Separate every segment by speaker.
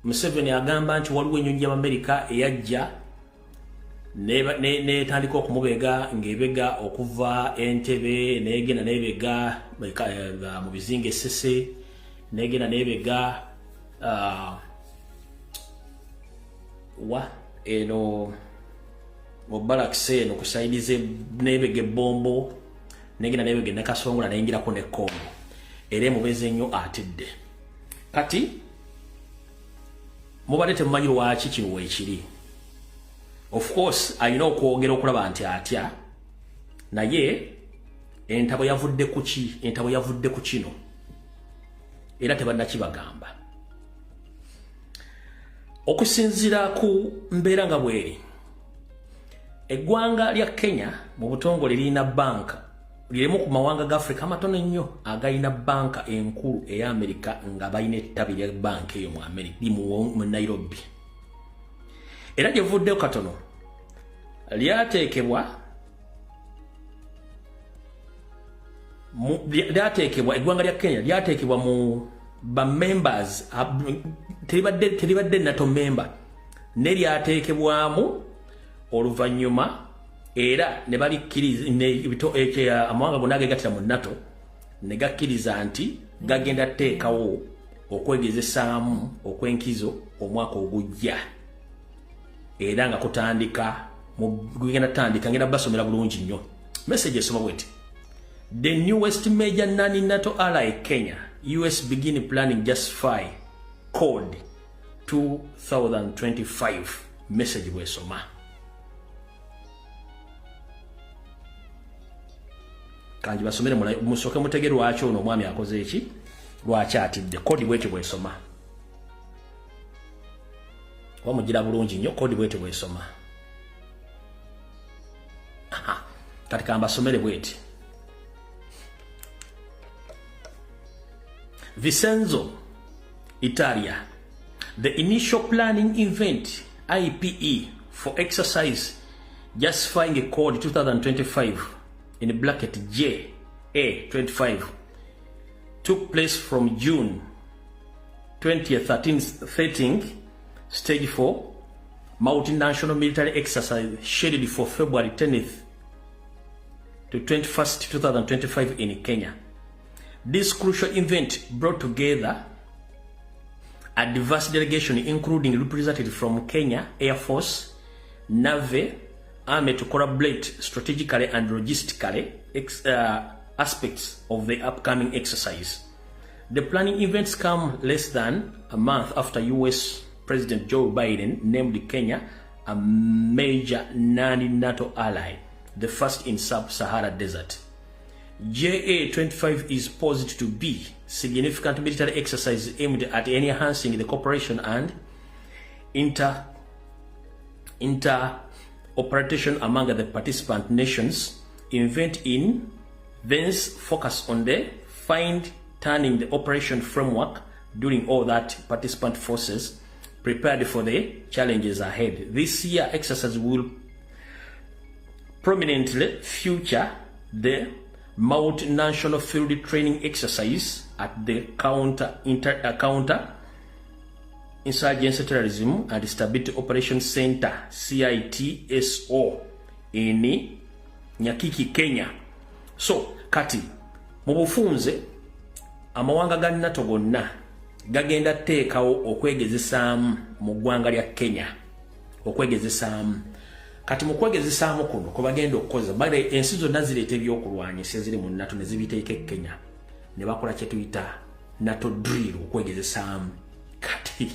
Speaker 1: Museveni agamba nti waliwo ennyonyi y'Abamerika eyajja netandika ne okumubega ng'ebega okuva Entebbe, negenda nebega mu bizinga Essese, negenda nebega wa eno mu barracks eno ku side ze, nebega ebbombo, negenda nebega Nakasongola, neyingirako ne Congo, era emubeze nnyo atidde. Kati mubadde temumanyi lwaki kino weekiri. Of course alina okwogera okulaba nti atya, naye entabo yavudde ku ki? Entabo yavudde ku kino, era tebannakibagamba. Okusinziira ku mbeera nga bweri, eggwanga lya Kenya mu butongole lirina banka, lirimu ku mawanga ga Africa amatono ennyo agalina banka enkulu eya Amerika, nga balina ettabi lya banka eyo mu Amerika mu Nairobi. Era gyevuddeyo katono lyateekebwa, eggwanga lya Kenya lyateekebwa mu ba members, teribadde NATO member, ne lyateekebwamu oluvannyuma, era ne balikkiriza amawanga gonna agegattira mu NATO ne gakkiriza nti gagenda tteekawo okwegezesaamu okw'enkizo omwaka ogujja, era nga kutandika gugenda tandika. Ngenda basomera bulungi nnyo message, esoma bweti: "The newest major non-NATO ally, Kenya, US begin planning Justify Code 2025." Message bwesoma. Kanji basomere, musooke mutege lwaki ono omwami akoze eki, lwaki atidde. Kodi bwetyo bwesoma, wamugira bulungi nnyo. Kodi bwetyo bwesoma. Kati kambasomere bweti: "Vicenzo, Italia. The initial planning event, IPE, for exercise Justifying a Code 2025 in bracket JA25 took place from June 2013, 13 stage 4 multinational military exercise scheduled for February 10th to 21st, 2025 in Kenya. This crucial event brought together a diverse delegation, including representatives from Kenya Air Force, Navy, Army, to collaborate strategically and logistically aspects of the upcoming exercise. The planning events come less than a month after US President Joe Biden named Kenya a major non-NATO ally, the first in sub-Sahara desert. JA25 is posed to be significant military exercise aimed at enhancing the cooperation and interoperation among the participant nations. Event in Vence focus on the fine tuning the operation framework during all that participant forces prepared for the challenges ahead. This year exercise will prominently feature the multinational field training exercise at the counter insurgency, terrorism and stability operation center, CITSO, in Nyakiki, Kenya." So kati mu bufunze amawanga ga NATO gonna gagenda teekawo okwegezesaamu mu ggwanga lya Kenya, okwegezesaamu. Kati mu kwegezesaamu kuno kwe bagenda okukozesa, bale ensi zonna zireeta ebyokulwanyisa eziri mu NATO ne zibiteeka e Kenya, ne bakola kye tuyita NATO drill, okwegezesaamu. Kati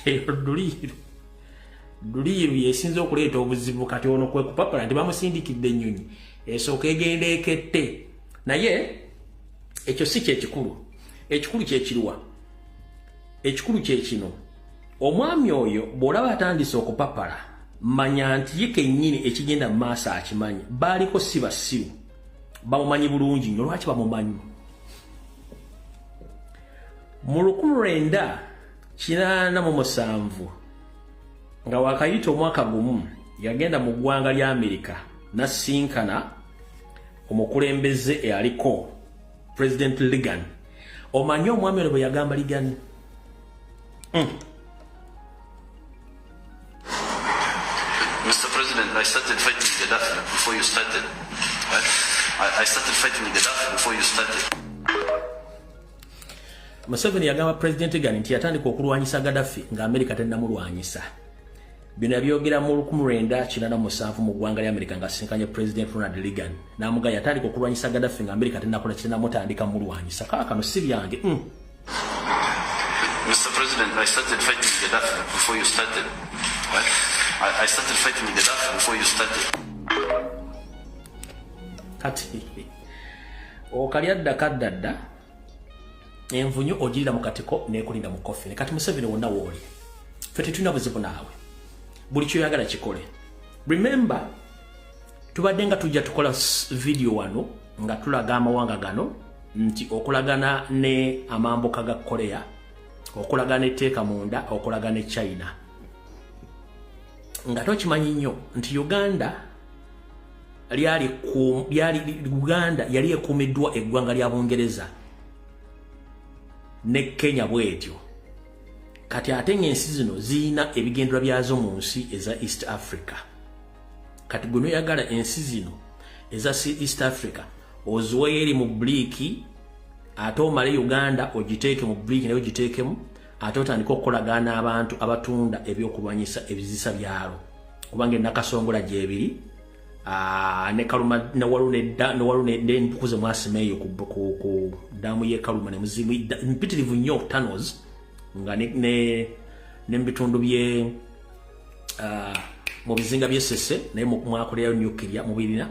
Speaker 1: eyo drill yesinza okuleeta obuzibu. Kati ono kwe kupapala nti bamusindikidde ennyonyi esooka egenda ekette, naye ekyo si kyekikulu. Ekikulu kyekiruwa? Ekikulu kyekino: omwami oyo bw'olaba atandise okupapala, manya nti ye kennyini ekigenda mu maaso akimanyi. Baaliko si basiru, bamumanyi bulungi nnyo. Lwaki bamumanyi? Mu 1987, nga wakayita omwaka gumu, yagenda mu ggwanga lya Amerika nasinkana omukulembeze eyaliko President Reagan. Omanyi omwami ono bwe yagamba Reagan?
Speaker 2: Mr. President, I started fighting Gaddafi before you started. Right? I started fighting Gaddafi before you started.
Speaker 1: Museveni yagamba President Reagan nti yatandika okulwanyisa Gaddafi nga Amerika tennamulwanyisa. Bino yabyogera mu 1987 mu ggwanga lya Amerika ng'asisinkanye President Ronald Reagan. N'amugamba yatandika okulwanyisa Gaddafi nga Amerika tennakola kitennamutandika mulwanyisa. Kaakano si byange.
Speaker 2: Mr. President, I started fighting Gaddafi before you started. Right? I started fighting Gaddafi before you started.
Speaker 1: Kati okalya dda kadda dda, envunyu ogirira mu katiko n'ekulinda mu coffin. Kati Museveni, wonna wooli, ffe tetulina buzibu naawe, buli kyoyagala kikole. Remember, tubadde nga tujja tukola video wano nga tulaga amawanga gano nti okolagana ne amambuka ga Korea, okolagana etteeka munda, okolagana ne China, nga tokimanyi nnyo nti Uganda lyali Uganda yali ekuumiddwa eggwanga lya Bungereza ne Kenya bwetyo. Kati ate ng'ensi zino ziyina ebigendera byazo mu nsi eza East Africa. Kati gwe noyagala ensi zino eza East Africa oziweyo eri mu BRICS, ate omale Uganda ogiteeke mu BRICS naye ogiteekemu, ate otandike okukolagana abantu abatunda ebyokulwanyisa ebizisa byalo, kubanga enakasongola gyebiri ne Kaluma newalu nempukuze mwasima eyo ku daamu y'e Kaluma ne muzimu mpitirivu nnyo tunnels nga ne mu bitundu bye mu bizinga by'Essese naye mwakolerayo nuclear mubirina.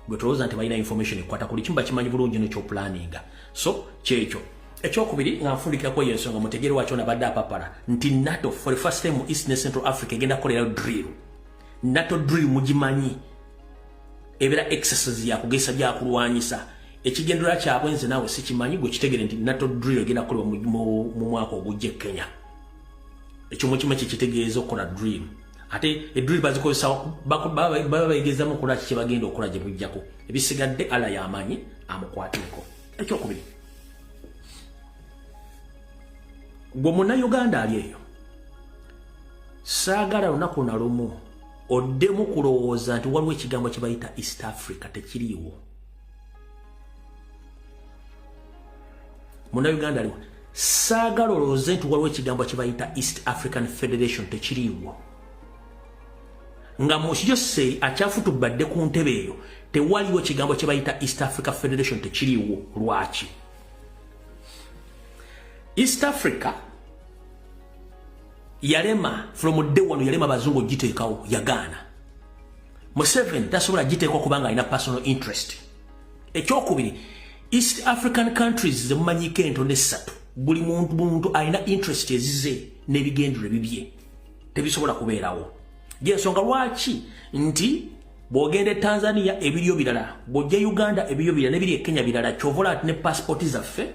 Speaker 1: Gwe tolowooza nti balina information ekwata kuli kimu, bakimanyi bulungi nnyo kyoplaninga. So kyekyo ekyokubiri nga nfundikirako eyo ensonga, mutegere wakyo nabadde apapala nti NATO for the first time mu East ne Central Africa egenda kukolerayo drill. NATO drill mugimanyi, ebeera exercise yakugesa byakulwanyisa. Ekigendera kyabwe nze naawe sikimanyi, gwe kitegere nti NATO drill egenda kukolebwa mu mwaka ogujja e Kenya. Ekyo mukimu kyekitegeeza okukola drill. Ate edrill bazikozesa baba bayigezamu okukola ki kyebagenda okukola gye bujjako. Ebisigadde ala yamanyi amukwateko. Ekyokubiri, gwe Munnayuganda ali eyo, saagala lunaku na lumu oddemu kulowooza nti waliwo ekigambo kye bayita East Africa. Tekiriiwo. Munnayuganda aliwo, saagala olowooze nti waliwo ekigambo kye bayita East African Federation. Tekiriiwo. Nga Musijose akyafutubadde ku ntebe eyo, tewaliwo kigambo kye bayita East Africa Federation. Tekiriiwo. Lwaki? East Africa yalema from day one, yalema abazungu ogiteekawo, yagaana. Museveni tasobola giteekwa kubanga alina personal interest. Ekyokubiri, East African countries zemumanyiko entono essatu, buli muntu alina interest ezize n'ebigendero ebibye, tebisobola kubeerawo. Gyensonga lwaki nti bw'ogenda e Tanzania ebiriyo birala, bw'ojja Uganda ebiriyo birala, nebiri e Kenya birala. Kyova ati ne passport zaffe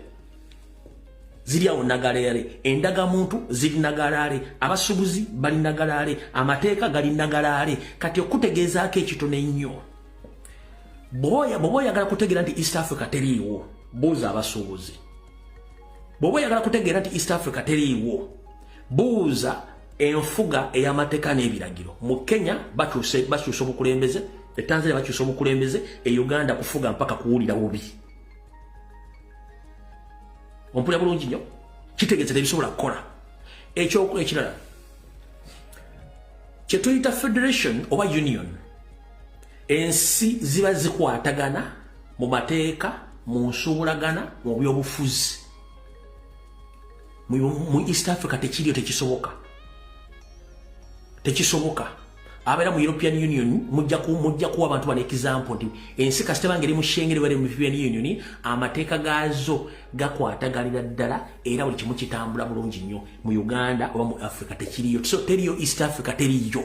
Speaker 1: ziri awo nagalaale, endagamuntu ziri nagalaale, abasuubuzi bali nagalaale, amateeka gali nagalaale. Kati okutegeezaako ekitono ennyo, bw'oba oyagala kutegeera nti East Africa teriiwo, buuza abasuubuzi. Bw'oba oyagala kutegeera nti East Africa teriiwo, buuza enfuga ey'amateeka n'ebiragiro. Mu Kenya bakyuse obukulembeze, e Tanzania bakyuse obukulembeze, e Uganda kufuga mpaka kuwulira bubi. Ompulira bulungi nnyo? Kitegeeza tebisobola kukola. Ekirala kyetuyita federation oba union, ensi ziba zikwatagana mu mateeka, mu nsuubulagana, mu byobufuzi. Mu East Africa tekiriyo, tekisoboka, tekisoboka. Abeera mu European Union, mujja kuwa abantu bano example nti ensi kasita bange eri mu Schengen, bali mu European Union, amateeka gaazo gakwataganira ddala era buli kimu kitambula bulungi nnyo. Mu Uganda oba mu Africa tekiriyo. So teriyo East Africa, teriyo.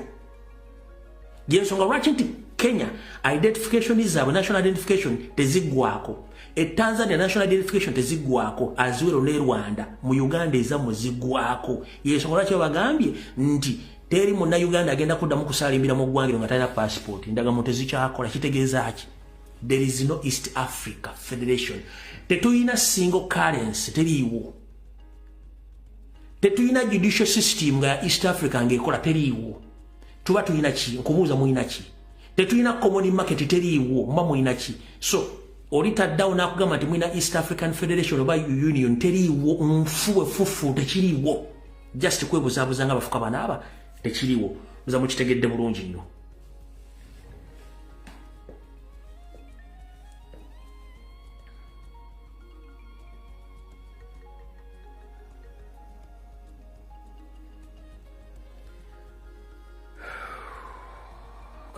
Speaker 1: Yensonga lwaki nti Kenya identification zaabwe, national identification teziggwako, e Tanzania national identification teziggwako, as well ne Rwanda. Mu Uganda ezammwe ziggwako. Yensonga lwaki babagambye nti teri Munnayuganda agenda kuddamu kusaalimbira mu ggwangiro nga talina passport, ndagamuntu tezikyakola. Kitegeeza ki? There is no East Africa Federation. Tetulina single currency, teriiwo. Tetulina judicial system nga East Africa ng'ekola, teriiwo. Tuba tulina ki? Nkubuuza, mulina ki? Tetulina common market, teriiwo. Muba mulina ki? So oli taddawo n'akugamba nti mulina East African Federation oba Union, teriiwo. Nfu efufu, tekiriiwo. Just kwebuzaabuza nga bafuka banaaba, tekiriiwo. Muza mukitegedde bulungi nnyo.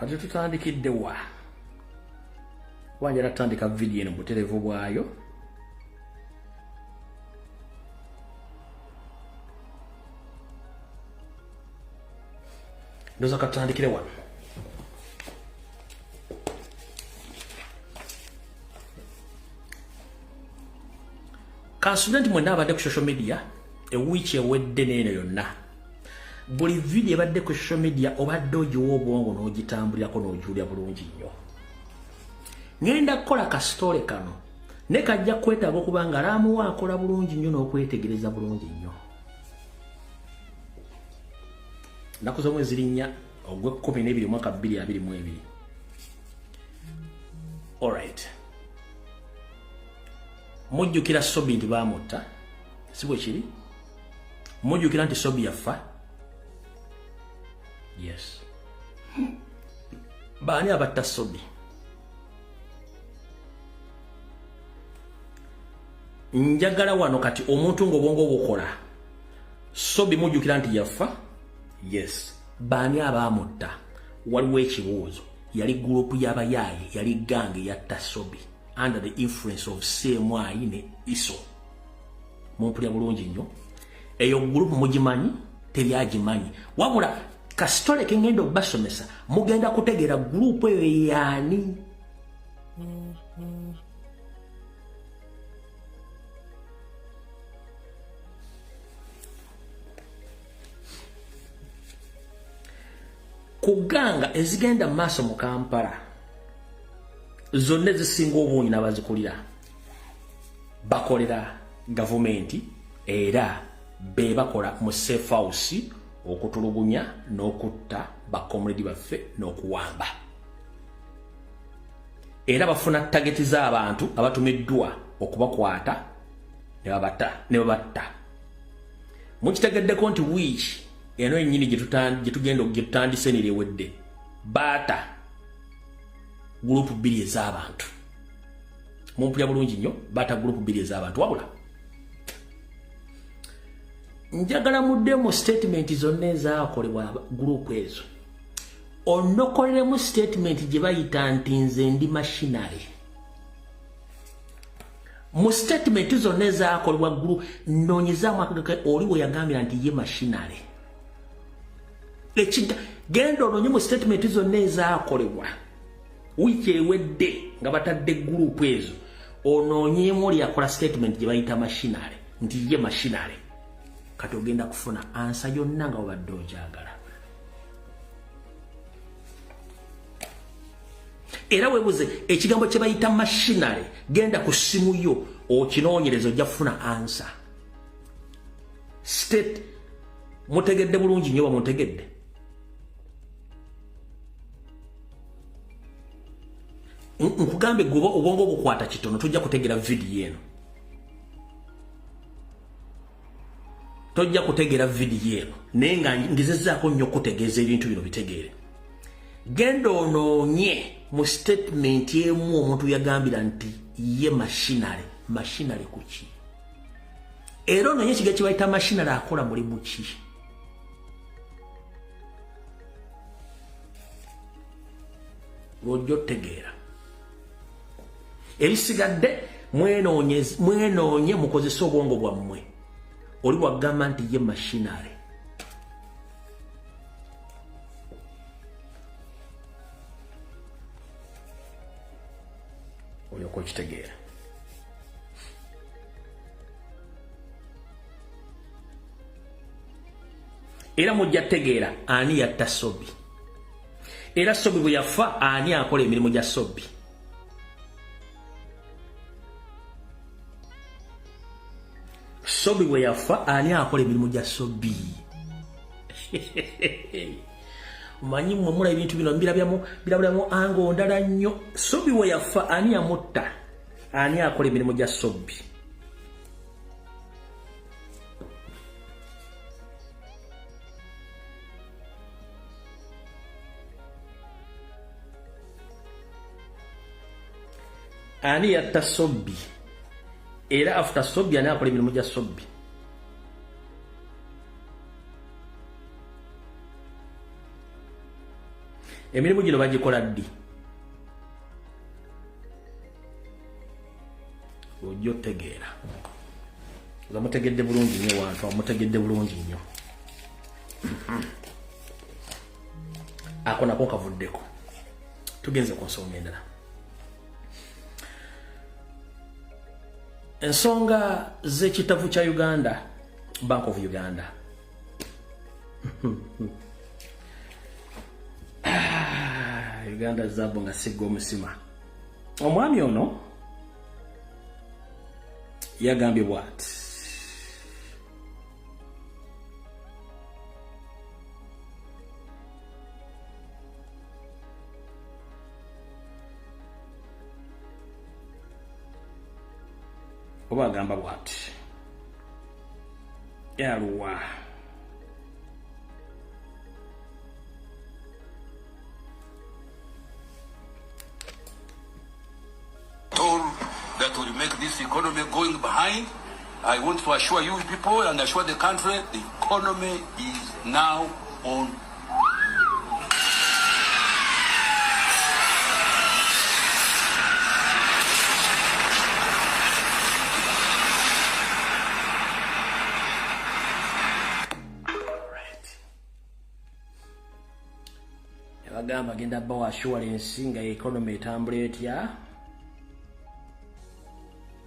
Speaker 1: Kati tutandikidde wa? Wanjala tutandika vidiyo eno buterevu bwayo. Ndoza katutandikire wano. Kansudenti mwenna abadde ku social media ewiiki ewedde n'eno yonna, buli vidiyo ebadde ku social media obadde ogiwa obwongo n'ogitambulirako n'ogiwulira bulungi nnyo. Ŋŋenda kukola kasitole kano ne kajja kwetaaga okuba nga laamuwa akola bulungi nnyo n'okwetegereza bulungi nnyo. Nnaku z'omwezi linnya ogw'e 12 mwaka 2022. Alright, mujjukira Sobi nti baamutta, si bwe kiri? Mujjukira nti Sobi yafa? Yes. Baani abatta Sobi? Njagala wano kati omuntu ng'obwongo bukola. Sobi mujjukira nti yafa? Yes. Baani abaamutta? Waliwo ekibuuzo. Yali gurupu y'abayaaye, yali gange yatta Sobi under the influence of CMI ne ISO. Mumpulya bulungi nnyo? Eyo gurupu mugimanyi? Teryagimanyi. Wabula kasitole kengenda okubasomesa, mugenda kutegeera gurupu eyo yaani. Ku ganga ezigenda mu maaso mu Kampala zonna, ezisinga obungi n'abazikulira bakolera gavumenti, era be bakola mu safe house okutulugunya n'okutta bakomuledi baffe n'okuwamba, era bafuna target z'abantu abatumiddwa okubakwata ne babatta. Mukitegeddeko nti wiiki eno ennyini gyetugenda gyetutandise nirewedde baata gurupu bbiri ez'abantu. Mumpulya bulungi nnyo? Baata gurupu bbiri ez'abantu. Wabula njagala mudde mu statement zonna ezakolebwa gurupu ezo, onokoleremu statement gye bayita nti nze ndi machinery. Mu statement zonna ezakolebwa guru, noonyezaamu akagaka oli we yagambira nti ye machinery. Ekiga genda onoonye mu statement zonna ezakolebwa wiiki ewedde nga batadde gurupu ezo, onoonyeemu oli yakola statement gye bayita machinery, nti ye machinery. Kati ogenda kufuna answer yonna nga obadde ogyagala. Era webuze ekigambo kye bayita machinery, genda ku ssimu yo okinoonyereza, ojja kufuna answer. State mutegedde bulungi nnyo? Bamutegedde? Nkugambe, guba obwongo bukwata kitono, tojja kutegeera vidiyo eno, tojja kutegeera vidiyo eno, naye nga ngezezzaako nnyo okutegeeza ebintu bino bitegeere. Genda onoonye mu statement emu omuntu yagambira nti ye machinery. Machinery kuki? Era onoonye ekiga kibayita machinery, akola mulimu ki? Lwojja otegeera. Ebisigadde mwenoonye, mukozese obwongo bwammwe. Oli wagamba nti ye machinery, olyoka okitegeera. Era mujja tegeera ani yatta Sobi, era Sobi bwe yafa ani akola emirimu gya Sobi. Sobi bwe yafa, ani akola emirimu gya Sobi? Manyi mmwe mula ebintu bino birabyamu ango ndala nnyo. Sobi bwe yafa, ani yamutta? Ani akola emirimu gya Sobi? Ani yatta Sobi? Era after Sobi, ani akola emirimu gya Sobi? Emirimu gino bagikola ddi? Ojja otegeera nga mutegedde bulungi nnyo. Wantu amutegedde bulungi nnyo. Ako nako kavuddeko, tugenze ku nsonga endala, ensonga z'ekitavu kya Uganda, Bank of Uganda. Ah, Uganda zaabu nga sigga omusima. Omwami ono yagambye bwati. Oba agamba bwati yaluwa.
Speaker 3: Told that will make this economy going behind. I want to assure you people and assure the country the economy is now on.
Speaker 1: Right. Yabagamba agenda bawa assurance nga economy etambula etya,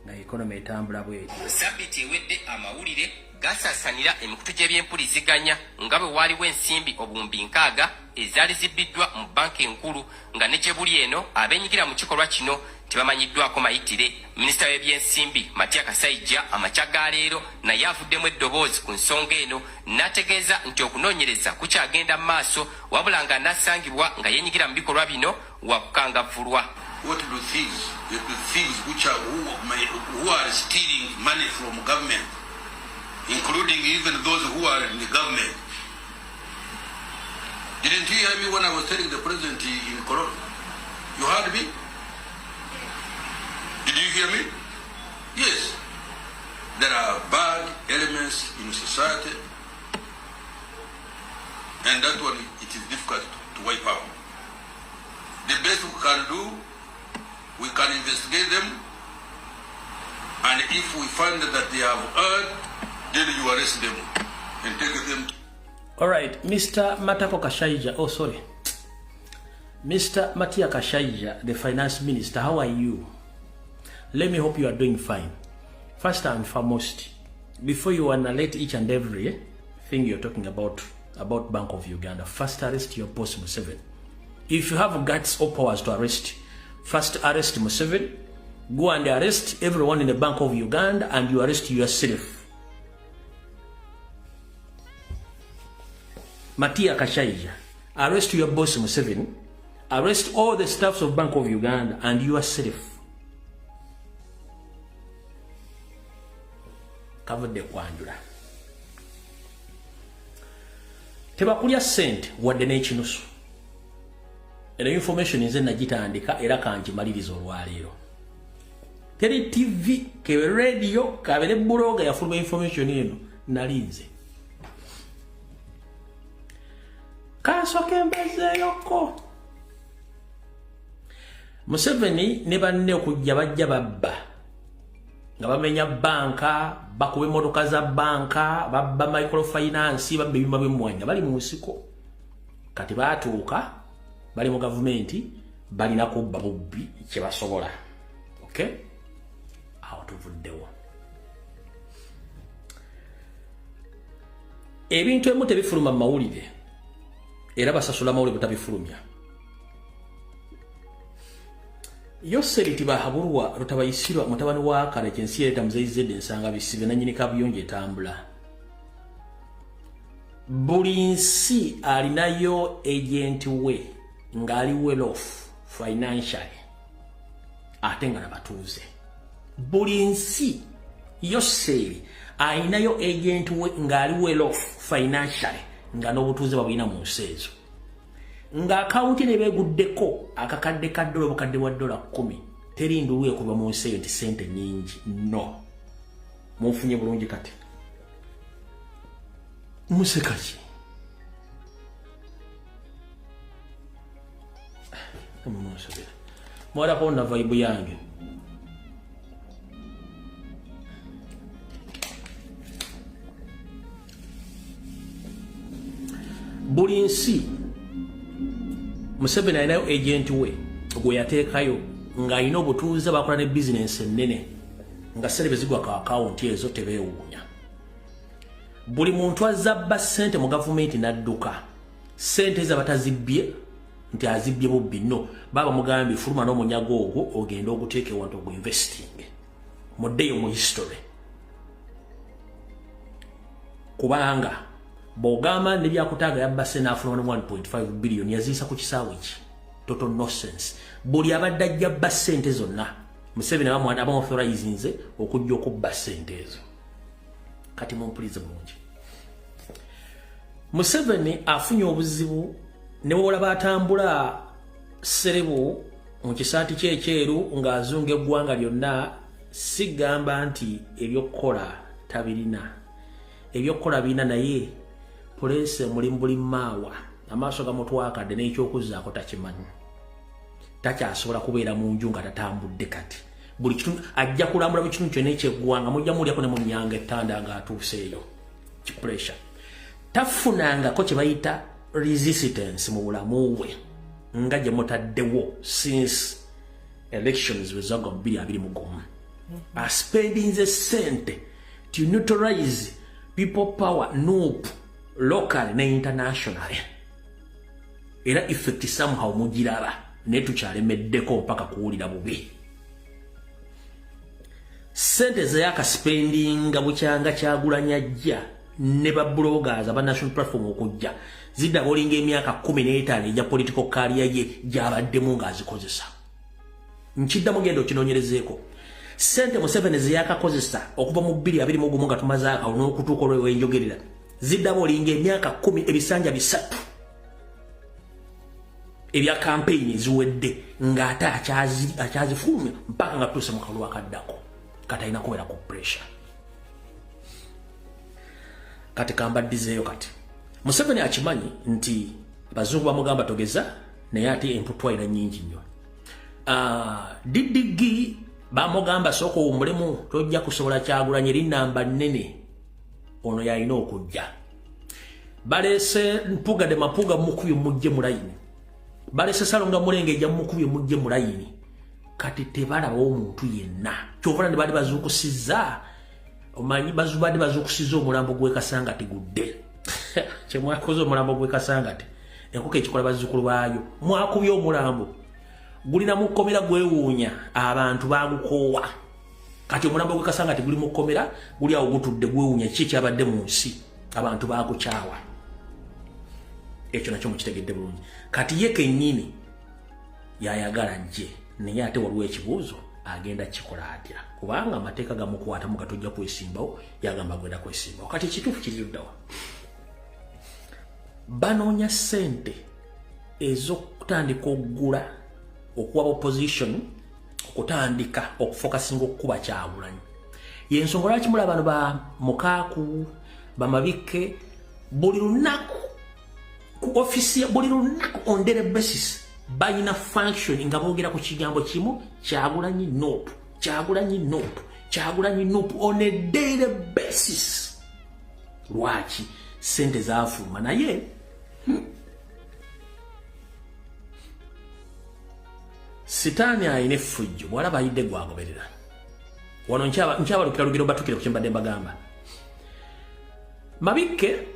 Speaker 1: nga economy etambula bwetya.
Speaker 4: Sabiti ewedde amawulire gasaasaanira emikutu gy'ebyempuliziganya nga bwe waaliwo ensimbi 60,000 ezaali zibbiddwa mu bbanka enkulu, nga ne gye buli eno abeenyigira mu kikolwa kino tebamanyiddwako mayitire. Minisita w'ebyensimbi Matia Kasaija amakya ga leero naye avuddemu eddoboozi ku nsonga eno n'ategeeza nti okunoonyereza kukyagenda mu maaso, wabula nga anasangibwa nga yeenyigira mu bikolwa bino wakukangavvulwa.
Speaker 3: What do thieves, the thieves which are who are stealing money from government, including even those who are in the government. Didn't you hear me when I was telling the president in Cologne? You heard me? Did you hear me? Yes. There are bad elements in society, and that one it is difficult to wipe out. The best we can do, we can investigate them, and if we find that they have erred, then you arrest them and take them.
Speaker 1: All right, Mr. Matako Kashaija, oh sorry. Mr. Matia Kashaija, the finance minister, how are you? Let me hope you are doing fine. First and foremost, before you narrate each and every thing you're talking about Bank of Uganda, first arrest your boss Museveni. If you have guts or powers to arrest, first arrest Museveni, go and arrest everyone in the Bank of Uganda, and you arrest yourself. Matia Kashaija, arrest your boss Museveni, arrest all the staffs of Bank of Uganda, and yourself. Kavudde kwanjula. Tebakulya ssente wadde n'ekinusu. Eno information nze nagitandika era kangimaliriza olwaleero. Teri TV, kebe radio, kabere blogger yafuluma information eno, nalinze. Kansooke mbazeeyoko. Museveni ne banne okujja bajja babba. Nga bamenya banka, bakuba emmotoka za banka, babba microfinance, babba ebyuma by'emmwanyi, bali mu nsiko. Kati baatuuka, bali mu gavumenti, balina kubba bubbi kye basobola. Okay? Awo tuvuddewo. Ebintu ebimu tebifuluma mu mawulire, era basasula mawulire butabifulumya. Yoseri Tibahaburwa Rutabayisirwa mutabani wa Kale ensi ereeta Muzeeyi Zedde Nsanga Bisibe nannyini kabuyonjo etambula. Buli nsi alinayo agent we ng'ali well off financially ate nga nabatuuze. Buli nsi Yoseri alinayo agent we ng'ali well off financially nga n'obutuuze babulina mu nsi ezo. Nga akawunti ne beeguddeko akakadde ka dola obukadde bwa dola 10 teri ndulu ekuba mu nsi eyo nti ssente nnyingi. No, munfunye bulungi kati museka ki? Munsabira mwalako na vibe yange. Buli nsi Museveni alinayo agent we gwe yateekayo ng'alina obutuuze, bakola ne bizinensi ennene nga ssente bwe zigwa ku akawunti ezo tebeewuunya. Buli muntu azabba ssente mu gavumenti n'adduka, ssente ezo abatazibbye nti azibbye bubbi, no baba mugambye fuluma n'omunyago ogwo ogende oguteeke wantu ogu investing muddeyo mu history, kubanga bw'ogamba ne byakutaaga yabba ssente n'afuna 1.5 billion yaziisa ku kisaawe ki? Total nonsense. Buli abadde ajja bba ssente zonna Museveni abamuauthorizinze okujja okubba ssente ezo. Kati mumpulize bulungi, Museveni afunye obuzibu ne bwolaba atambula sserebu mu kisaati kye ekyeru ng'azunga eggwanga lyonna, sigamba nti ebyokukola tabirina, ebyokukola birina, naye puleesa mulimu buli maawa, amaaso gamutwakadde n'ekyokuzzaako takimanyi, takyasobola kubeera mu nju nga tatambudde. Kati buli kitundu ajja kulambula mu kitundu kyonna ekyeggwanga, mujja mulyako ne mu nnyanga ettanda ng'atuuseeyo. Kipressure tafunangako kye bayita resistance mu bulamu bwe nga gye mutaddewo since elections bwe zagwa mu 2021. Aspendinze ssente to neutralize people power, NUP, local ne internationally, era effect somehow mugiraba, naye tukyalemeddeko mpaka kuwulira bubi. Ssente zeyakaspendinga bukyanga Kyagulanyi ajja ne ba bloggers aba national platform okujja zidda bolinga emyaka 15 egya political career ye gy'abaddemu ng'azikozesa. Nkiddamu, genda okinoonyerezeeko. Ssente Museveni zeyakakozesa okuva mu 2021 nga tumaze akawo n'okutuuka olwewenjogerera ziddamu olinga emyaka 10 ebisanja 3 ebya campaign eziwedde ng'ate akyazifulumya mpaka nga tutuuse mu kalulu akaddako. Kati alina kubeera ku pressure. Kati kambaddizeeyo. Kati Museveni akimanyi nti abazungu bamugamba togeza, naye ate emputwalira nnyingi nnyo. DDG bamugamba sooka owummulemu, tojja kusobola Kyagulanyi, eri namba nnene, ono yalina okujja. Baleese Mpuga de Mapuga mukubye mujje mu layini, baleese Salonga Mulenge ejja mukubye mujje mu layini. Kati tebalabawo omuntu yenna, kyova ne baali bazuukusizza, omanyi bazubadde bazuukusizza omulambo gw'e Kasangati gudde. Kyemwakoze omulambo gw'e Kasangati, enkoko ekikola bazzukulu baayo. Mwakubye omulambo gulina mu kkomera, gwewuunya abantu bagukoowa. Kati omulambo gw'e Kasangati guli mu kkomera, guli awo gutudde gwewuunya ki ekyabadde mu nsi, abantu bagukyawa. Ekyo nakyo mukitegedde bulungi. Kati ye kennyini yayagala jje, naye ate waliwo ekibuuzo, agenda kikola atya? Kubanga amateeka gamukwatamu gatojja kwesimbawo, yagamba agenda kwesimbawo. Kati ekituufu kiri luddawa? Banoonya ssente ez'okutandika okugula okuwa opposition okutandika okufokasinga okukuba Kyagulanyi. Yensonga lwaki mulaba bano ba Mukaaku bamabikke buli lunaku ku ofisi, buli lunaku on daily basis balina function nga boogera ku kigambo kimu, Kyagulanyi NUP, Kyagulanyi NUP, Kyagulanyi NUP, on a daily basis. Lwaki sente zafuluma? Naye sitaani alina effujjo, bwalaba ayidde gwagoberera. Wano nkyabalukira lugero batukire ku kyembadde mbagamba. Mabikke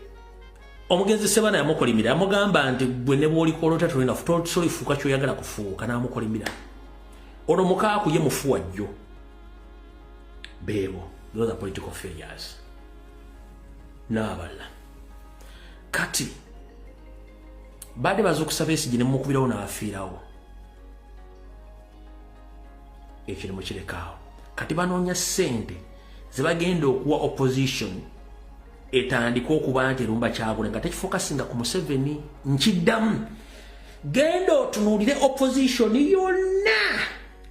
Speaker 1: omugenzi Sebana yamukolimira, yamugamba nti gwe ne bw'olikola otya tolina tolifuuka kyoyagala kufuuka, n'amukolimira. Ono mukaaku ye mufu wajjo. Beebo, those are political failures n'abalala. Kati badde bazuukusa Besigye ne mukubirawo n'afiirawo, ekyo ne mukirekaawo. Kati banoonya ssente ze bagenda okuwa opposition etandika okuba nti erumba Kyagulanyi nga tekifocusinga ku Museveni. Nkiddamu, genda otunuulire opposition yonna,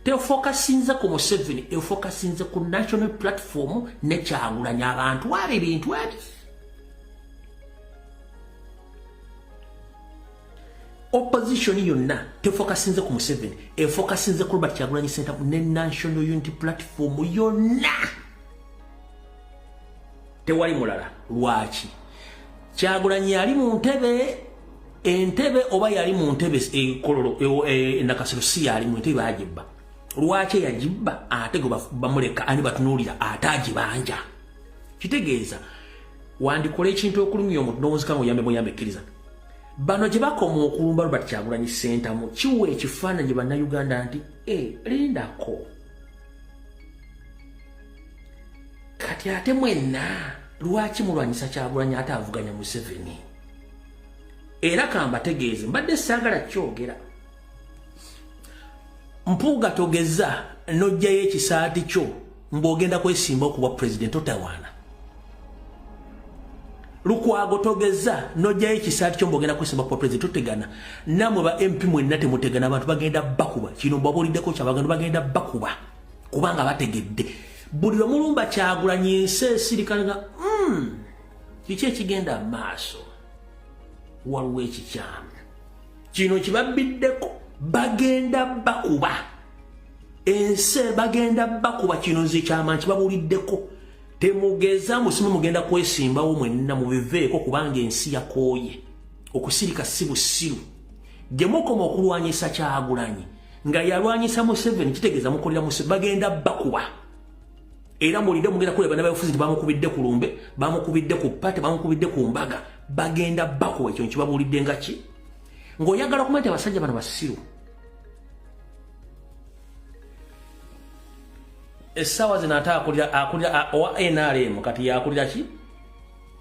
Speaker 1: tefocusinze ku Museveni, efocusinze ku National Platform ne Kyagulanyi. Abantu abo ebintu ebi opposition yonna tefocusinze ku Museveni, efocusinze ku Robert Kyagulanyi Ssentamu ne National Unity Platform yonna, tewali mulala. Lwaki Kyagulanyi yali mu ntebe entebe oba yali mu ntebe ekololo e Nakasero? Si yali mu ntebe, agibba. Lwaki yagibba ate gwe bamuleka ani batunuulira ate agibanja? Kitegeeza wandikola ekintu okulumya omuntu n'owunzika nga oyambe muyambe. Kkiriza bano gye bakoma okulumba Robert Kyagulanyi Ssentamu, kiwa ekifaananyi Bannayuganda nti e lindako kati ate mwenna lwaki mulwanyisa Kyagulanyi ate avuganya Museveni? Era kambategeeze, mbadde saagala kyogera. Mpuuga, togeza n'ojjayo ekisaati kyo ng'ogenda kwesimba okuba pulezidenti, otawaana. Lukwago, togeza n'ojjayo ekisaati kyo ng'ogenda kwesimba kuba pulezidenti, totegana. Nammwe ba MP mwenna temutegana, abantu bagenda bakuba. Kino mbabuuliddeko, kyabaganda bagenda bakuba kubanga bategedde buli lwe mulumba Kyagulanyi ensi esirikale nga kiki ekigenda maaso, waliwo ekikyamu. Kino kibabbiddeko, bagenda bakuba ensi, bagenda bakuba. Kino nze kyama nkibabuuliddeko, temugeza musimu mugenda kwesimbawo mwenna, mubiveeko kubanga ensi yakooye okusirika. Si busiru gye mukoma okulwanyisa Kyagulanyi nga yalwanyisa Museveni, kitegeeza mukolera Museveni, bagenda bakuba. Era mulinde, mugenda kuleba nabafuzi nti bamukubidde ku lumbe, bamukubidde ku party, bamukubidde ku mbaga, bagenda bakuba. Ekyo nkibabuulidde nga ki ng'oyagala okumanya nti abasajja bano basiru. Essaawa zino ate akulira owa NRM kati yakulira ki?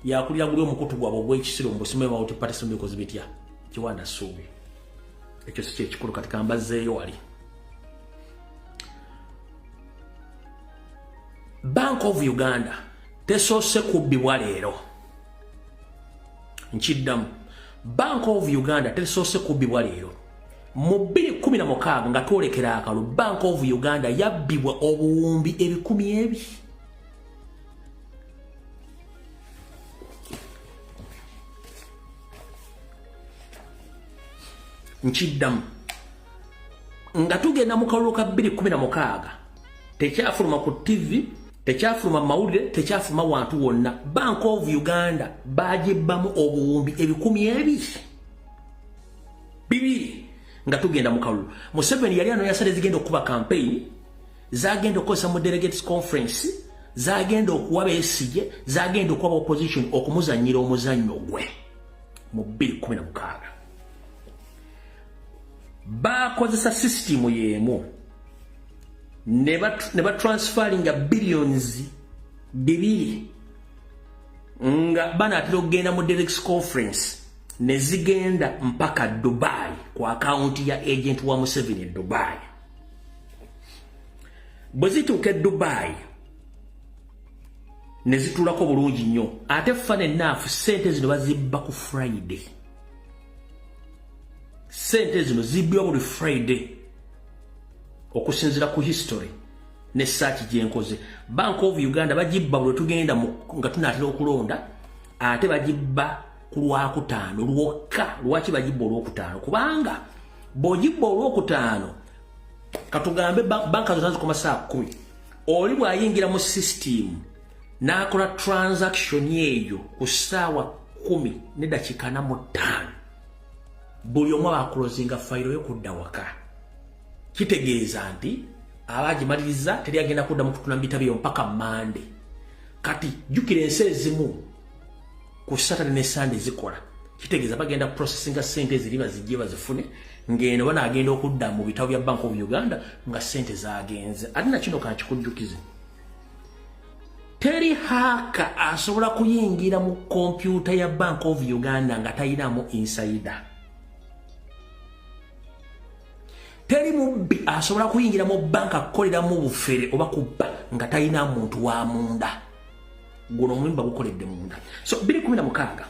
Speaker 1: Yakulira guli omukutu gwabwe ogw'ekisiro mu busimu multi party bikozi bitya, Kiwanda Ssuubi. Ekyo si kyekikulu, kati kambazzeeyo wali. Bank of Uganda tesoose kubbibwa leero. Nkiddamu, Bank of Uganda tesoose kubbibwa leero. Mu 2016 nga twolekera akalu, Bank of Uganda yabbibwa obuwumbi 200,000. Nkiddamu, nga tugenda mu kalulu ka 2016, tekyafuluma ku TV, tekyafuluma mawulire, tekyafuluma wantu wonna. Bank of Uganda bagibbamu obuwumbi 200,000 nga tugenda mu kalulu. Museveni yali anoonya sente zigenda okuba campaign, zagenda okukozesa mu delegates conference, zagenda okuwa Besigye, zagenda okuwa opposition okumuzanyira omuzannyo gwe. Mu 2016 bakozesa sisitimu y'emu ne batransferringa billions 2 nga banaatera okugenda mu delegates conference, ne zigenda mpaka Dubai ku akawunti ya agent wa Museveni e Dubai. Bwe zituuka e Dubai ne zituulako bulungi nnyo. Ate funny enough, sente zino bazibba ku Friday. Sente zino zibbibwa buli Friday okusinziira ku history ne search gyenkoze. Bank of Uganda bagibba buli tugenda nga tunaatera okulonda, ate bagibba ku Lwakutaano lwokka. Lwaki bagibba Olwokutaano? Kubanga bw'ogibba Olwokutaano, katugambe banka zonna zikoma saa 10, oli bw'ayingira mu system n'akola transaction eyo ku ssaawa 10:45, buli omu aba closinga fayiro yo kudda waka. Kitegeeza nti aba agimaliriza, teri agenda kuddamu kutuna mu bitabo eyo mpaka Mande. Kati jjukira ensi ezimu ku Saturday ne Sunday zikola. Kitegeeza bagenda processinga sente eziri bazijje bazifune, ng'eno banaagenda okudda mu bitabo bya Bank of Uganda nga sente zagenze. Ate nakino kankikujjukize, teri hacker asobola kuyingira mu kompyuta ya Bank of Uganda nga tayinamu insider. Teri mubbi asobola kuyingira mu banka akukoleramu bufere oba kubba nga talina muntu wa munda. Guno omuyimba gukoledde munda. So 2016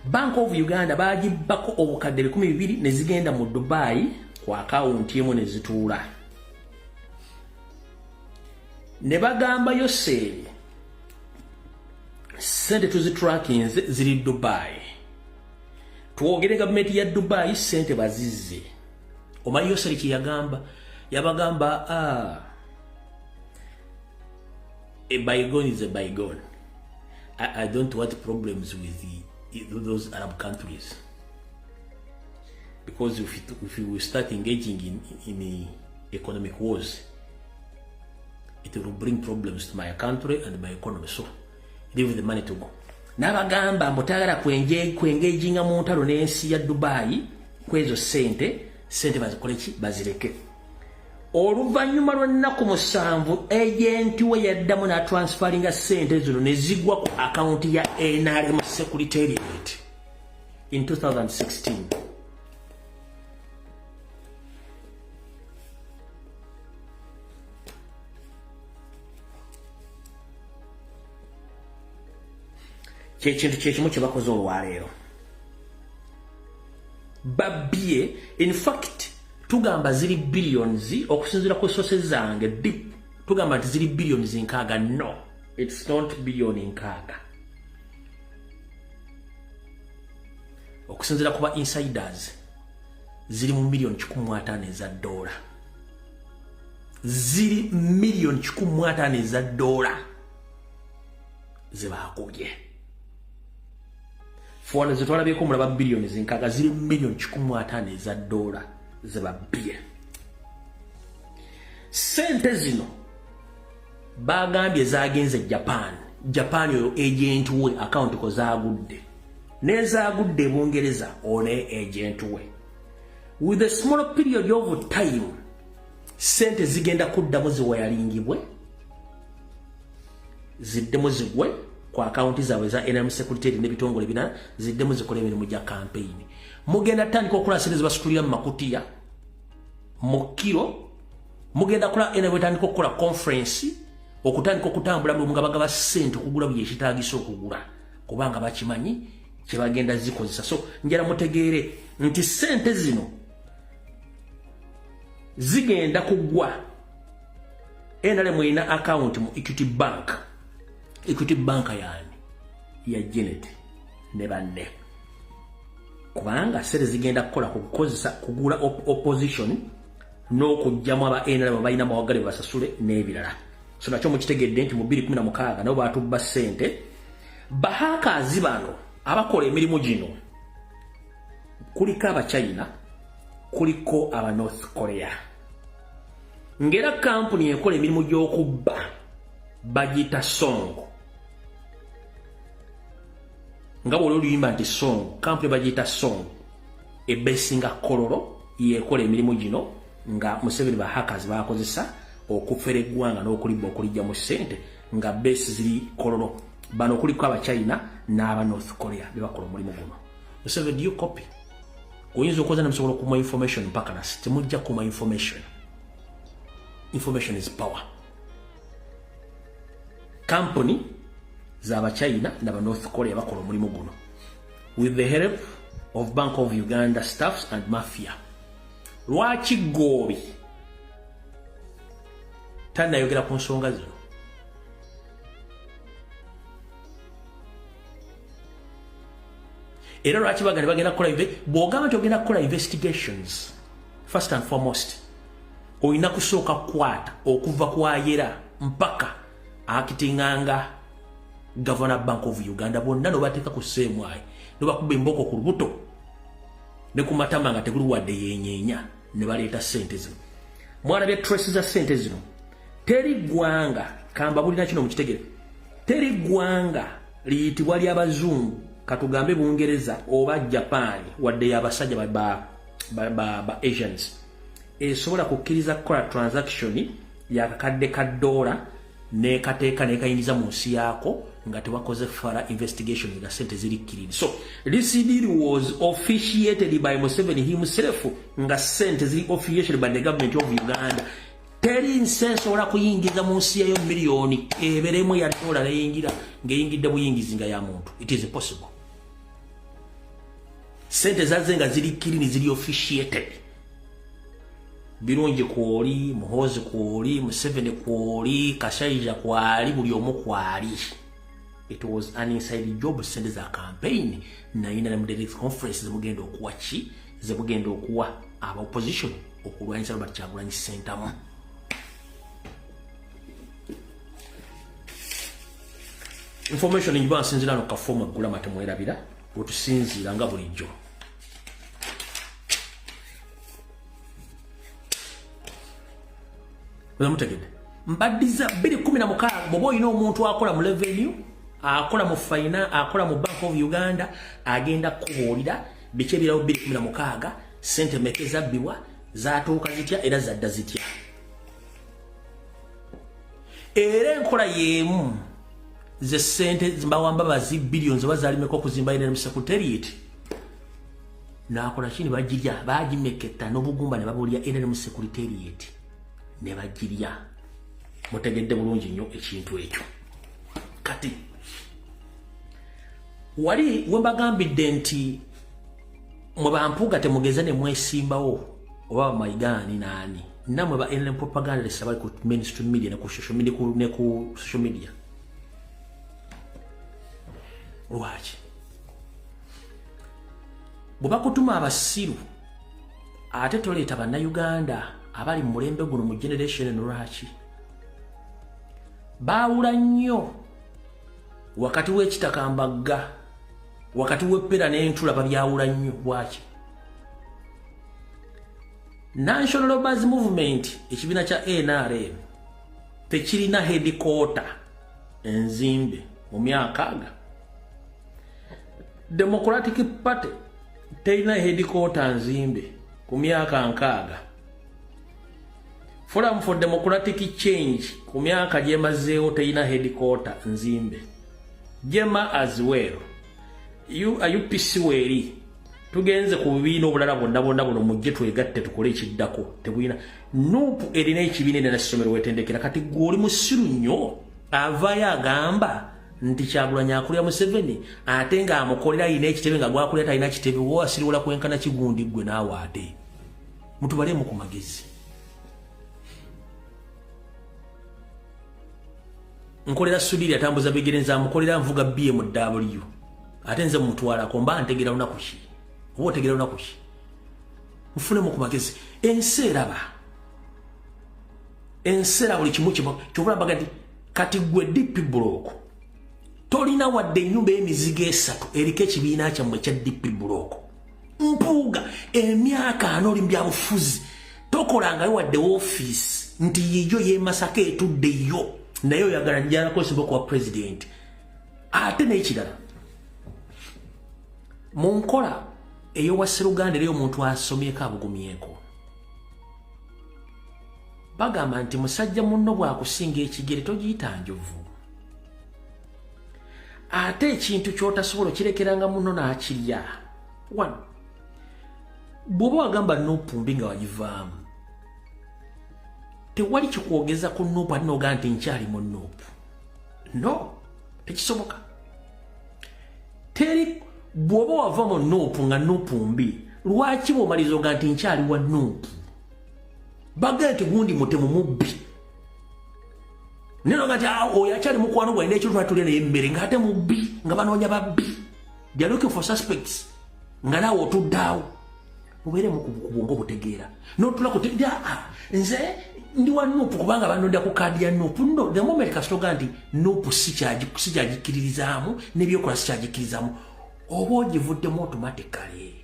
Speaker 1: Bank of Uganda bagibbako obukadde 2,000 ne zigenda mu Dubai ku akawunti emu ne zituula. Ne bagamba Yoseri sente tuzitrackinze ziri Dubai. Twogere gavumenti ya Dubai sente bazizze. Omanyi Yoseri kye yagamba? Yabagamba a bygone is a bygone. I don't want problems with those Arab countries, because if we start engaging in economic wars, it will bring problems to my country and my economy. So leave the money to go. N'abagamba mbu kwengeginga mu ntalo n'ensi ya Dubai kwezo sente bazikole ki? Bazireke. Oluvannyuma lw'ennaku 7 agent we yaddamu n'atransferinga sente zino ne zigwa ku akawunti ya NRM Secretariat in 2016. Kyekintu kyekimu kye bakoze olwaleero. Babbye, in fact tugamba ziri billions, okusinziira ku sources zange deep, tugamba nti ziri billions 6. No, it's not billion 6. Okusinziira ku ba insiders ziri mu million 150 eza dola. Ziri million 150 eza dola ze bakubye. Fwana zetwalabyeko mulaba billion 6, ziri million 150 eza dola ze babbye. Sente zino bagambye zagenze Japan. Japan oyo agent we account ko zaagudde, n'ezaagudde Bungereza one agent we. With a small period of time sente zigenda kuddamu ziwayalingibwe, ziddemu zigwe ku akawunti zaabwe za NRM Secretariat n'ebitongole birala, ziddemu zikole emirimu gya campaign. Mugenda tandika okukola sente zebasitulira mu makutiya mu kiro. Mugenda kola NRM etandika okukola conference, okutandika okutambula mu nga bagaba ssente okugula buli ekitaagisa okugula, kubanga bakimanyi kyebagenda zikozesa. So njala mutegeere nti ssente zino zigenda kugwa. NRM erina akawunti mu Equity Bank. Equity Bank yani ya Janet ne banne, kubanga sente zigenda kukola kukozesa kugula opposition n'okugyamu aba NRM balina mawagale basasule n'ebirala. So nakyo mukitegedde nti mu 2016 nabo batubba ssente. Bahackers bano abakola emirimu gino kuliko Abachina, kuliko aba North Korea. Ngera kampuni ekola emirimu gy'okubba bagiyita Song. Nga bw'oli oluyimba nti Song, kampuni bagiyita Song ebesinga Kololo, yekola emirimu gino nga Museveni ba hackers bakozesa okufera eggwanga n'okulibba okulijja mu ssente, nga base ziri Kololo. Bano kuliko Abachina n'aba North Korea bebakola omulimu guno. Museveni, do you copy? Oyinza okukoza nemusobola okuma information mpaka nasi temujja kuma information. Information is power. Company z'Abachina n'aba North Korea bakola omulimu guno with the help of Bank of Uganda staffs and mafia. Lwaki Goobi tannayogera ku nsonga zino? Era lwaki bagenda bagenda kukola? Bw'ogamba nti ogenda kukola investigations, first and foremost olina kusooka kukwata okuva kwayera mpaka akitinganga Governor Bank of Uganda bonna nobateeka ku seemwayi, nobakuba emboko ku lubuto ne ku matama nga teguli wadde yenyeenya, ne baleeta ssente zino. Mwalabye trace za ssente zino. Teri ggwanga, kamba bulina kino mukitegere, teri ggwanga liyitibwa ly'abazungu. Katugambe Bungereza oba Japan, wadde yabasajja ba Asians, esobola kukkiriza kukola transaction yakakadde ka dola nekateeka nekayingiza mu nsi yaako nga tewakoze further investigation nga sente ziri clean. So this deal was officiated by Museveni himself, nga sente ziri officiated by the government of Uganda. Teri nsi esobola kuyingiza mu nsi yayo miliyoni eberemu ya dola neyingira ng'eyingidde buyingizi nga ya muntu. It is impossible. Sente zazze nga ziri clean, ziri officiated. Birungi kwoli, Muhozi kwoli, Museveni kwoli, Kashaija kwali, buli omu kwali. It was an inside job. Sente za campaign nayina ne direct conference zemugenda okuwa ki, zemugenda okuwa aba opposition okulwanyisa Robert Kyagulanyi Ssentamu. Information njiba nsinzira no kafoma gula matemwerabira wetusinziira nga bulijjo. Mutegedde mbaddiza 2016. Bw'oba olina omuntu akola mu revenue, akola mu finance, akola mu Bank of Uganda, agenda kubuulira biki ebirawo 2016, sente meke zabbibwa, zatuuka zitya era zadda zitya. Era enkola y'emu ze sente mbawamba bazi billions oba zaalimeko okuzimba NRM secretariat, n'akola kini bagirya, bagimeketa n'obugumba ne babulya NRM secretariat ne bagirya. Mutegedde bulungi nnyo ekintu ekyo. Kati wali we mbagambidde nti mwe bampuuga temugeze ne mwesimbawo oba bamayigaani naani, nammwe ba NRM propagandist abali ku mainstream media ne ku social media, ne ku social media. Lwaki bwe bakutuma abasiru ate toleeta bannayuganda abali mu mulembe guno, mu generation eno? Lwaki baawula nnyo wakati w'ekitakambagga, wakati w'eppera n'entula? Babyawula nnyo lwaki? National Robbers Movement, ekibiina kya NRM, tekirina headquarter enzimbe mu myaka aga. Democratic Party terina headquarter nzimbe ku myaka 60. Forum for Democratic Change ku myaka gyemazeewo terina headquarter nzimbe. JEEMA as well, UPC weeri. Tugenze ku bibiina obulala bwonna bwonna buno, mujje twegatte tukole ekiddako, tebulina. NUP erina ekibiina era nessomero wetendekera. Kati gwe oli musiru nnyo avaayo agamba nti Kyagulanyi akulira Museveni ate ng'amukolera alina ekitebe, nga gwakulira talina kitebe. Woasiriwola kwenkana kigundi ggwe naawe? Ate mutubalemu ku magezi. Nkolera Sudiri atambuza bigere, nze amukolera nvuga BMW, ate nze mumutwalako mba ntegera lunaku ki oba otegera lunaku ki? Mufunemu ku magezi. Ensi eraba, ensi era buli kimu kimu kyobula. Nti kati gwe DP Bloc tolina wadde ennyumba y'emizigo esatu eriko ekibiina kyammwe ekya DP Bloc. Mpuuga, emyaka 40 oli mu byabufuzi, tokolangayo wadde ofiisi nti yiyo y'emasaka etudde yo, naye oyagala njalakozebwa kuwa president. Ate n'ekirala, mu nkola ey'owa Sseruganda era omuntu asomyeko abugumyeko, bagamba nti musajja munno bw'akusinga ekigere togiyita njovu. Ate ekintu ky'otasobola okirekeranga munno n'akirya. One, bw'oba wagamba NUP mbi nga wagivaamu, tewali kikwogeza ku NUP ate nogaa nti nkyali mu NUP. No, tekisoboka. Teri. Bw'oba wava mu NUP nga NUP mbi, lwaki bw'omaliriza oga nti nkyali wa NUP? Bagamba nti gundi mutemu, mubbi, naye noga nti, "Ah, oyo akyali mukwano gwalina ekiro twatulya naye emmere," ng'ate mubbi, nga banoonya babbi. They are looking for suspects, nga naawe otuddaawo. Mubeeremu ku bwongo butegeera notula ku aa nze ndi wa NUP kubanga banonda ku kaadi ya NUP. No, the moment kasitoga nti NUP sikyagikiririzaamu n'ebyokola sikyagikkirizaamu, oba ogivuddemu automatically.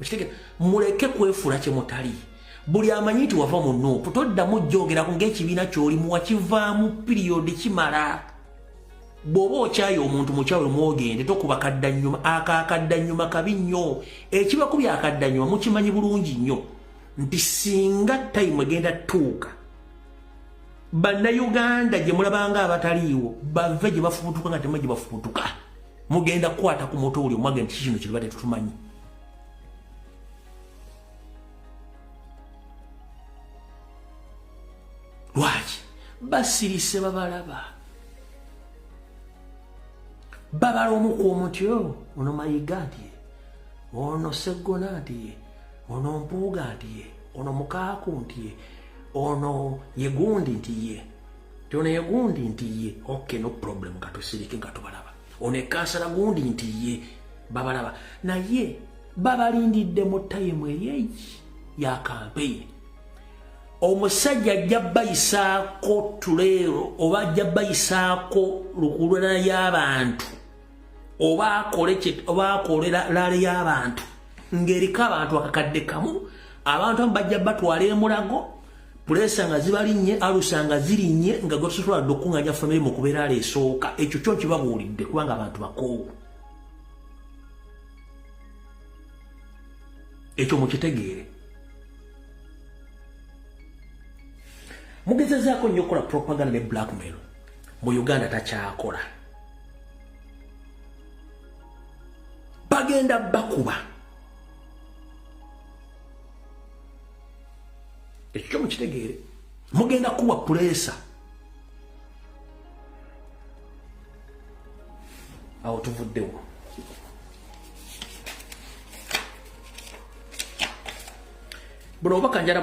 Speaker 1: Okitegeera? Muleke kwefuula kye mutali. Buli amanyi nti wava mu NUP toddamu jjogerako ng'ekibiina ky'olimu wakivaamu, period, kimala. Bw'oba okyaye omuntu, mukyawe mwogende, tokuba kaddannyuma. Akakaddannyuma kabi nnyo. Ekibakubya akaddannyuma mukimanyi bulungi nnyo nti singa time egenda tuuka, Bannayuganda gye mulabanga abataliiwo bave gye bafubutuka nga temwe gye bafubutuka, mugenda kukwata ku muto buli omwage nti kino kiriba tetutumanyi. Lwaki basirise? Babalaba, babala omu ku omu nti oh, ono Mayiga nti ye, ono Seggona nti ye, ono Mpuuga nti ye, ono Mukaaku nti ye, ono yegundi nti ye, ti ono yegundi nti ye. Okay, no problem, nga tusirike nga tubalaba. Ono ekansala gundi nti ye, babalaba, naye babalindidde mu time eri ya campaign. Omusajja ajja bayisaako tuleero oba ajja bayisaako lukululana y'abantu oba akole oba akole rally y'abantu ng'eriko abantu akakadde kamu. Abantu abamu bajja batwala emulago, pressure nga zibalinnye, ulcer nga zirinnye, nga gotosobola dde okuŋŋanya family mu kubeera ala esooka. Ekyo kyo nkibabuulidde kubanga abantu bakoowu, ekyo mukitegeere. Mugezezaako nnyo okukola propaganda ne blackmail mu Uganda, takyakola. Bagenda bakuba, ekyo kyo mukitegeere. Mugenda kuwa pressure. Awo tuvuddewo. Buno obubaka njala